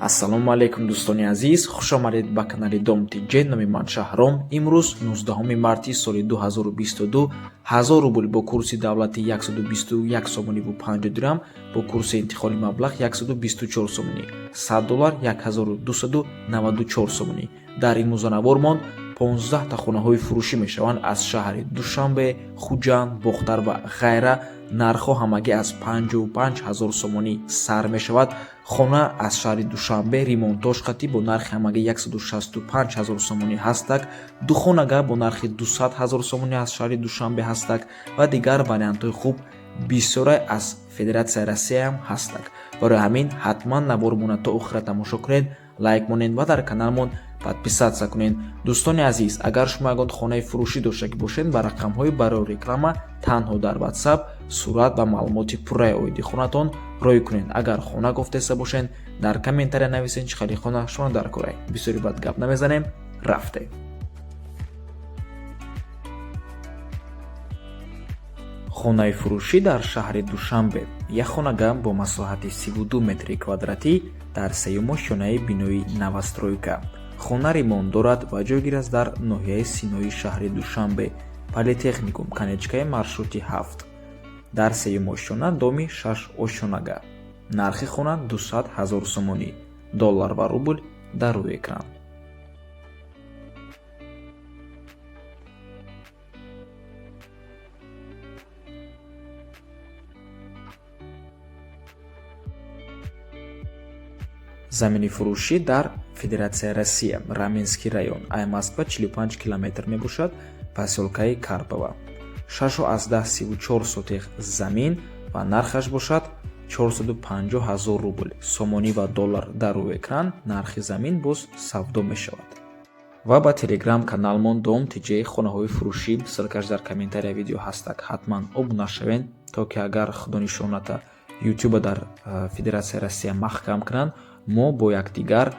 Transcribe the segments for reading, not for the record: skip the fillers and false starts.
Ассалому алайкум, дӯстони азиз, хушомадед ба канали Дом ТЖ. Номи ман Шаҳром. Имрӯз 19 марти соли 2022, 1000 рубл бо курси давлати 121 сомониву 50 дирам, бо курси интиқоли маблағ 124 сомонӣ, 100 доллар 1294 сомонӣ. Дар имрӯзанавормон 15 та хонаҳои фурӯшӣ мешаванд аз шаҳри Душанбе, Хуҷанд, Бохтар ва ғайра. Нархҳо ҳамагӣ аз 55 ҳазор сомонӣ сар мешавад. Хона аз шаҳри Душанбе ремонтош қатӣ бо нархи ҳамагӣ 165 ҳазор сомонӣ ҳастак. Ду хонага бо нархи 200 ҳазор сомонӣ аз шаҳри Душанбе ҳастак ва дигар вариантҳои хуб бисёре аз Федератсияи Россияам ҳастак. Барои ҳамин ҳатман навормона то охира тамошо кунед, лайк монед ва дар каналмон подписаться кунед. Дӯстони азиз, агар шумо ягон хонаи фурӯшӣ доштагӣ бошед, ба рақамҳои барои реклама танҳо дар WhatsApp сурат ва маълумоти пурраи оиди хонатон рой кунед. Агар хона гуфтеста бошед, дар комментария нависед, чӣ хели хона шумо дар корай. Бисёри бад гап намезанем, рафтем. Хонаи фурӯшӣ дар шаҳри Душанбе, як хонага бо масоҳати 32 метри квадратӣ дар сеюм ошёнаи бинои новостройка. Хона ремонт дорад ва ҷойгир аст дар ноҳияи Синои шаҳри Душанбе, Политехникум, конечкаи маршрути 7, дар сеюм ошёна, доми шаш ошёнага. Нархи хона 200 ҳазор сомонӣ. Доллар ва рубл дар рӯи экран. Замини фурӯшӣ дар Федератсияи Россия, Раменский район, ай Москва 45 километр мебошад, посёлкаи Карпова, 6,34 сотих замин ва нархаш бошад 450 ҳазор рубл. Сомонӣ ва доллар дар рӯи экран. Нархи замин боз савдо мешавад. Ва ба телеграм каналмон Дом ТЖ хонаҳои фурӯшӣ, ссылкаш дар комментария видео ҳастак, ҳатман обуна шавед, то ки агар худо нишоната ютуба дар Федератсияи Россия маҳкам кунанд, мо бо якдигар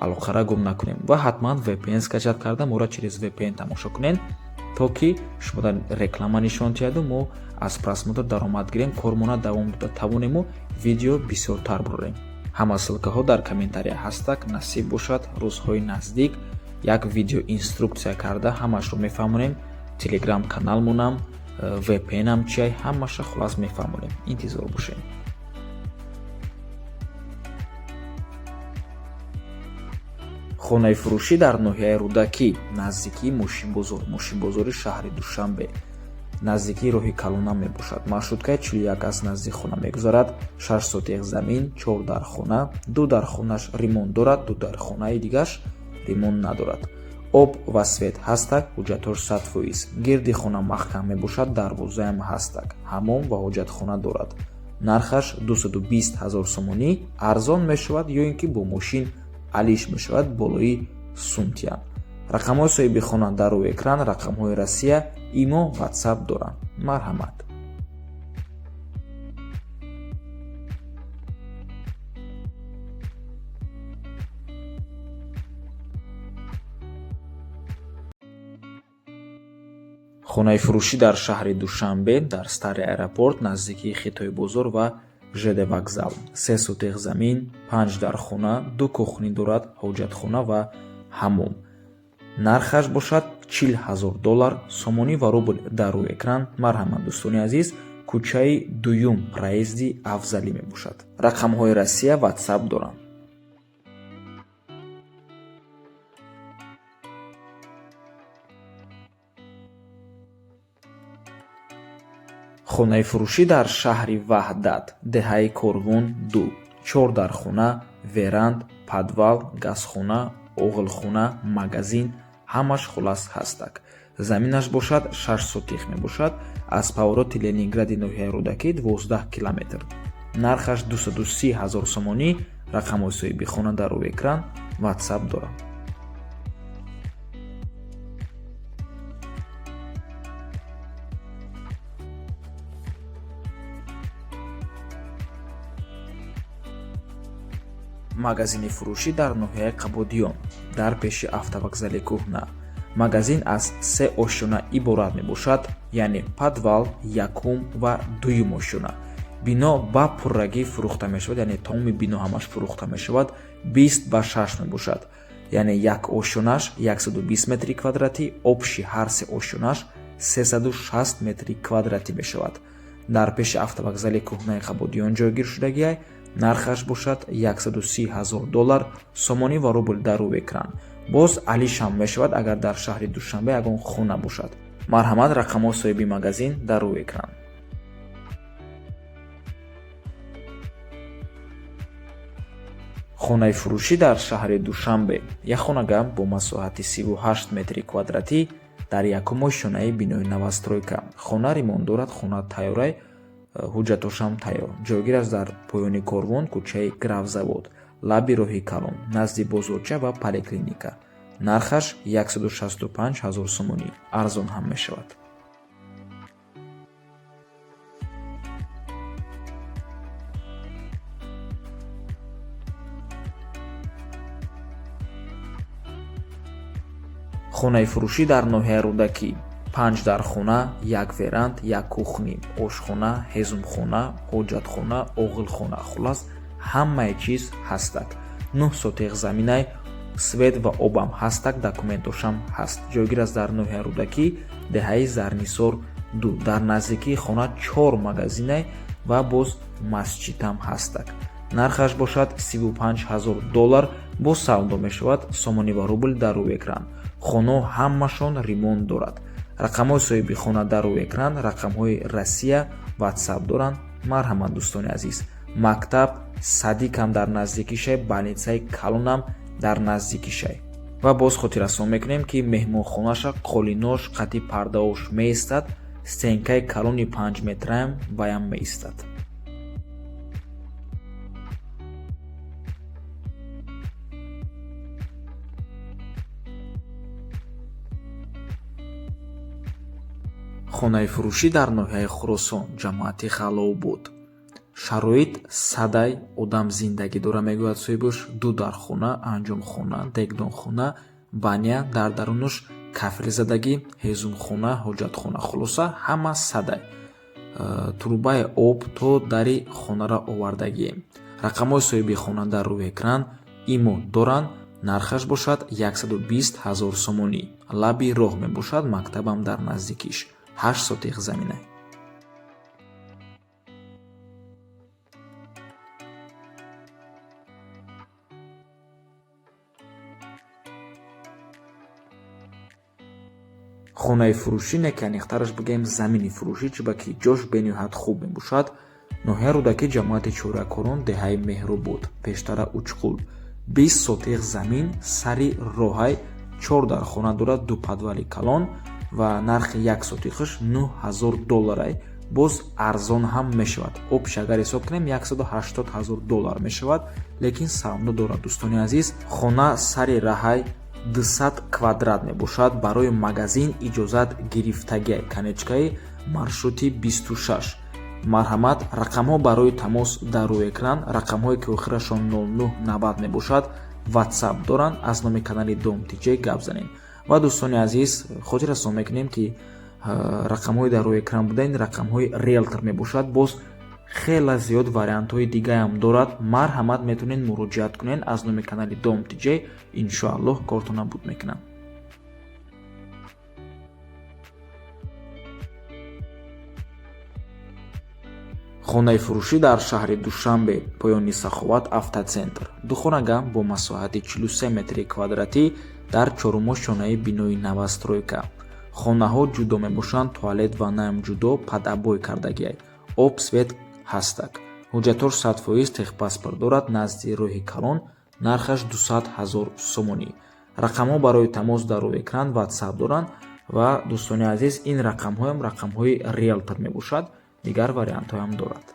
алоқара гум накунем. Ва ҳатман VPN скачать карда, моро через VPN тамошо кунед, то ки шумо дар реклама нишон диҳаду мо аз просмотр даромад гирем, кормона давом дода тавонему видео бисёртар бурорем. Ҳама ссылкаҳо дар комментария ҳастак. Насиб бошад, рӯзҳои наздик як видео инструксия карда ҳамашро мефаҳмонем. Телеграм каналмонам, VPN-ам чиай, ҳамаша хулас мефаҳмонем, интизор бошед. Хонаи фурӯшӣ дар ноҳияи Рӯдакӣ, наздикии мошинбозор, мошинбозори шаҳри Душанбе, наздикии роҳи калона мебошад. Маршруткаи 41 аз наздик хона мегузарад. 6 сотих замин, чор дархона, ду дархонаш ремонт дорад, ду дархонаи дигаш ремонт надорад. Об ва свет ҳастак, ҳуҷҷатҳош 100%. Гирди хона маҳкам мебошад, дарвозаам ҳастак, ҳамом ва ҳоҷатхона дорад. Нархаш 220 ҳазор сомонӣ, арзон мешавад ё ин ки бо мошин алиш мешавад болои сумтиян. Рақамҳои соҳиби хона дар рӯи экран, рақамҳои Россия, имо, ватсап доранд. Марҳамат. Хонаи фурӯшӣ дар шаҳри Душанбе, дар старый аэропорт, наздикии Хитои бозор ва ЖД вокзал, 3 сотих замин, панҷ дархона, ду кухни дорад, ҳоҷатхона ва ҳамом. Нархаш бошад 40 ҳазор доллар. Сомонӣ ва рубл дар рӯи экран. Марҳамат, дӯстони азиз. Кӯчаи дуюм, проезди Афзалӣ мебошад. Рақамҳои Россия, ватсап доранд. Хонаи фурӯшӣ дар шаҳри Ваҳдат, деҳаи Корвон 2, чор дархона, веранд, подвал, газхона, оғилхона, магазин, ҳамаш хулас ҳастак. Заминаш бошад 6 сотих мебошад, аз повороти Ленингради ноҳияи Рӯдакӣ 12 километр. Нархаш 230 ҳазор сомонӣ. Рақамҳои соҳиби хона дар рӯи экран, ватсап дорад. Магазини фурӯшӣ дар ноҳияи Қабодиён, дар пеши автовокзали кӯҳна. Магазин аз се ошёна иборат мебошад, яъне подвал, якум ва дуюм ошёна. Бино ба пуррагӣ фурӯхта мешавад, яъне тамоми бино ҳамаш фурӯхта мешавад. 20 ба 6 мебошад, яъне як ошёнаш 120 метри квадратӣ, общий ҳар се ошёнаш 360 метри квадратӣ мешавад. Дар пеши автовокзали кӯҳнаи Қабодиён ҷойгир шудагиай. Нархаш бошад 130 ҳазор доллар, сомонӣ ва рубл дар рӯи экран. Боз алишам мешавад, агар дар шаҳри Душанбе ягон хона бошад. Марҳамат, рақамҳои соҳиби магазин дар рӯи экран. Хонаи фурӯшӣ дар шаҳри Душанбе, як хонага бо масоҳати 38 метри квадратӣ дар якум ошёнаи бинои новостройка. Хона ремонт дорад, хона тайёрай, ҳуҷҷатошам тайёр. Ҷойгир аст дар поёни Корвон, кӯчаи Графзавод, лаби роҳи калон, назди бозорча ва поликлиника. Нархаш 165 ҳазор сомонӣ, арзон ҳам мешавад. Хонаи фурӯшӣ дар ноҳияи Рӯдакӣ, панҷ дархона, як веранд, як кухни, ошхона, ҳезумхона, ҳоҷатхона, оғилхона, хуллас, ҳамаи чиз ҳастак. 9 сотих заминай, свет ва обам ҳастак, документошам ҳаст. Ҷойгир аст дар ноҳияи Рӯдакӣ, деҳаи Зарнисор 2. Дар наздикии хона чор магазинай ва боз масҷидам ҳастак. Нархаш бошад 35 ҳазор доллар, боз савдо мешавад, сомонӣ ва рубл дар рӯи экран. Хонаҳо ҳамашон ремонт дорад. Рақамҳои соҳиби хона дар рӯи экран, рақамҳои Россия, Ватсап доранд. Марҳамат, дӯстони азиз. Мактаб, садикам дар наздикишай, больницаи калонам дар наздикишай. Ва боз хотиррасон мекунем, ки меҳмонхонаша қолинош қати пардаош меистад, стенкаи калони 5 метраам ваям меистад. Хонаи фурӯшӣ дар ноҳияи Хуросон, ҷамоати Ғаллообод. Шароит садай, одам зиндагӣ дора, мегӯяд соҳибаш. Ду дархона, анҷомхона, дегдонхона, баня, дар дарунаш кафелзадагӣ, ҳезумхона, ҳоҷатхона, хулоса, ҳама садай. Трубаи об то дари хонаро овардагием. Рақамҳои соҳиби хона дар рӯи экран, имо доранд. Нархаш бошад 120 ҳазор сомонӣ. Лаби роҳ мебошад, мактабам дар наздикиш, 8 сотих замина. Хонаи фурӯшӣ не, ки аниқтараш бигӯем, замини фурӯшӣ, чунки ки ҷош бениҳоят хуб мебошад. Ноҳияи Рӯдакӣ, ҷамоати Чоракорон, деҳаи Меҳробод, пештара Учқул. 20 сотих замин сари роҳай, чор дархона дорад, ду подвали калон ва нархи як сотихаш 9000 долларай, боз арзон ҳам мешавад. Общий агар ҳисоб кунем, 180 ҳазор доллар мешавад, лекин савдо дорад, дӯстони азиз. Хона сари раҳай, 200 квадрат мебошад, барои магазин иҷозат гирифтагиай, конечкаи маршрути 26. Марҳамат, рақамҳо барои тамос дар рӯи экран. Рақамҳое ки охирашон 0990 мебошад, Ватсап доранд. Аз номи канали Дом Тҷ гап занед. Ва, дӯстони азиз, хотиррасон мекунем, ки рақамҳои дар рӯи экран буда, ин рақамҳои риелтор мебошад. Боз хеле зиёд вариантҳои дигаам дорад. Марҳамат, метавонед муроҷиат кунед аз номи канали Дом Тҷ, иншоаллоҳ, кортона буд мекунам. Хонаи фурӯшӣ дар шаҳри Душанбе, поёни Саховат, автоцентр, духонага бо масоҳати 43 метри квадратӣ дар чорумошёнаи бинои новостройка. Хонаҳо ҷудо мебошанд, туалет, ваннаам ҷудо, под обои кардагиай, об, свет ҳастак, ҳуҷҷатош 100%, техпаспорт дорад, назди роҳи калон. Нархаш 200 ҳазор сомонӣ. Рақамҳо барои тамос дар рӯи экран, Ватсап доранд. Ва, дӯстони азиз, ин рақамҳоям рақамҳои риелтор мебошад, дигар вариантҳоям дорад.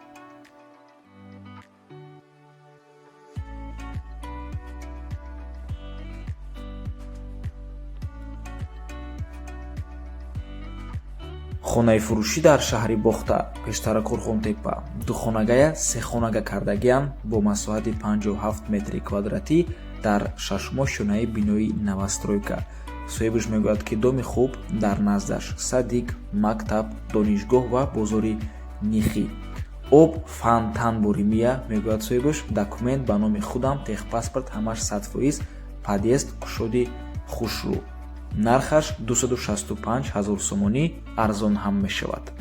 Хонаи фурӯшӣ дар шаҳри Бохтар, пештара Қурғонтеппа, духонагая сехонага кардагиам бо масоҳати 57 метри квадратӣ дар шашумошёнаи бинои новостройка. Соҳибаш мегӯяд, ки доми хуб, дар наздаш садик, мактаб, донишгоҳ ва бозори Нихӣ. Об фонтан буримия, мегӯяд соҳибаш. Документ ба номи худам, техпаспорт ҳамаш 100%, подъезд кушоди хушрӯ. Нархаш 265 ҳазор сомонӣ, арзон ҳам мешавад.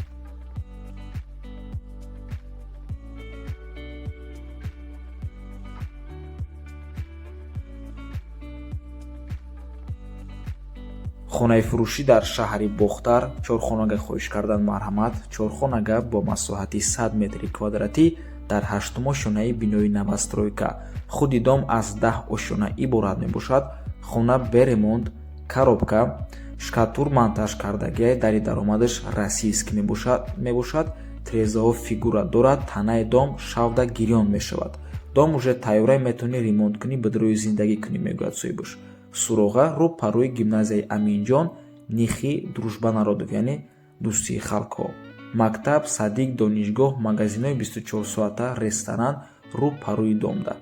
Хонаи фурӯшӣ дар шаҳри Бохтар, чорхонага хоҳиш кардан, марҳамат. Чорхонага бо масоҳати 100 метри квадратӣ дар ҳаштум ошёнаи бинои новостройка. Худи дом аз 10 ошёна иборат мебошад. Хона бе ремонт, коробка, шкатур монтаж кардагиай, дари даромадаш российский мебошад, тирезаҳо фигура дорад, танаи дом шавда гирён мешавад. Дом уже тайёрай, метавонӣ ремонт кунӣ, бидрои зиндагӣ кунӣ, мегӯяд соҳибаш. Суроға рӯ парои гимназияи Аминҷон, нихи Дружба народов, яъне дӯстии халқҳо. Мактаб, садик, донишгоҳ, магазинҳои 24-соата, ресторан рӯ парои домда.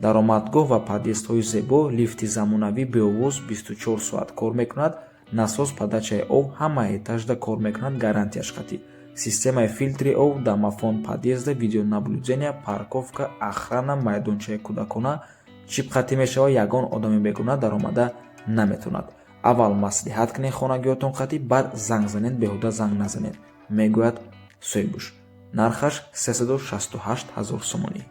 Даромадгоҳ ва подъездҳои зебо, лифти замонавӣ беовоз 24 соат кор мекунад, насос подачаи об ҳама этажда кор мекунад, гарантияш қатъӣ. Системаи филтри об, домофон подъезда, видеонаблюдения, парковка, охрана, майдончаи кӯдакона, чип қатъӣ мешавад, ягон одами бегуна даромада наметавонад. Аввал маслиҳат кунед хонагиҳотон қатъӣ, баъд занг занед, беҳуда занг назанед, мегӯяд соҳибуш. Нархаш 368 ҳазор сомонӣ.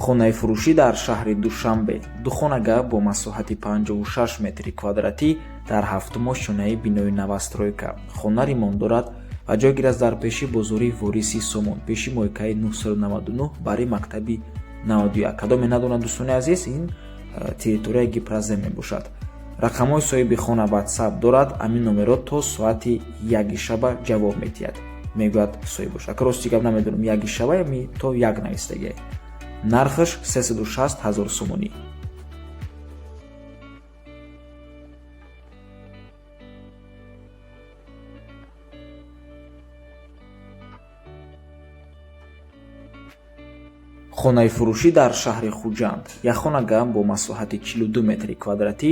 Хонаи фурӯшӣ дар шаҳри Душанбе, духонага бо масоҳати 56 метри квадратӣ дар ҳафтум ошёнаи бинои новостройка. Хона ремонт дорад ва ҷойгир аст дар пеши бозори Вориси Сомон, пеши мойкаи 999, бари мактаби 91. Кадоме надонад, дӯстони азиз, ин территорияи Гипрозем мебошад. Рақамҳои соҳиби хона ватсап дорад, ҳамин номерро то соати 1 шаба ҷавоб медиҳад, мегӯяд соҳибаш. Ака, рости гап, намедонам, 1 шаба ями то 1 навистагиай. Нархаш 360 ҳазор сомонӣ. Хонаи фурӯшӣ дар шаҳри Хуҷанд, якхонага бо масоҳати 42 метри квадратӣ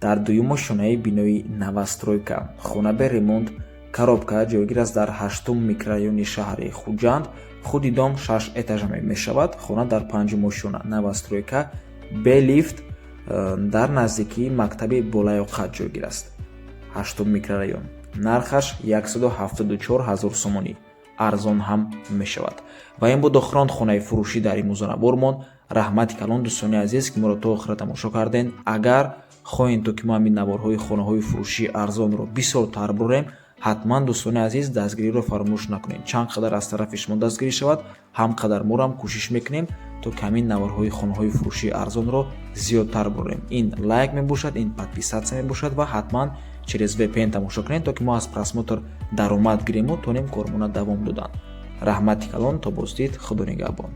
дар дуюм ошёнаи бинои новостройка. Хона бе ремонт, коробка, ҷойгир аст дар ҳаштум микрорайони шаҳри Хуҷанд. Худи дом шаш этажа мешавад. Хона дар панҷум ошёна, новостройка, бе лифт, дар наздикии мактаби Болаёқат ҷойгир аст, ҳаштум микрорайон. Нархаш 174 ҳазор сомонӣ, арзон ҳам мешавад. Ва ин буд охирон хонаи фурӯшӣ дар имрӯзанабормон. Раҳмати калон, дӯстони азиз, ки моро то охира тамошо кардем. Агар хоҳем, то ки мо ҳамин наворҳои хонаҳои фурӯшии арзонро бисёртар бурем, ҳатман, дӯстони азиз, дастгириро фаромӯш накунед. Чанд қадар аз тарафи шумо дастгирӣ шавад, ҳам қадар морам кӯшиш мекунем, то ки ҳамин наворҳои хонаҳои фурӯшии арзонро зиёдтар бурем. Ин лайк мебошад, ин подписаться мебошад ва ҳатман через VPN тамошо кунед, то ки мо аз просмотр даромад гирему тонем кормона давом додан. Раҳмати калон, то боздид, худо нигаҳбон.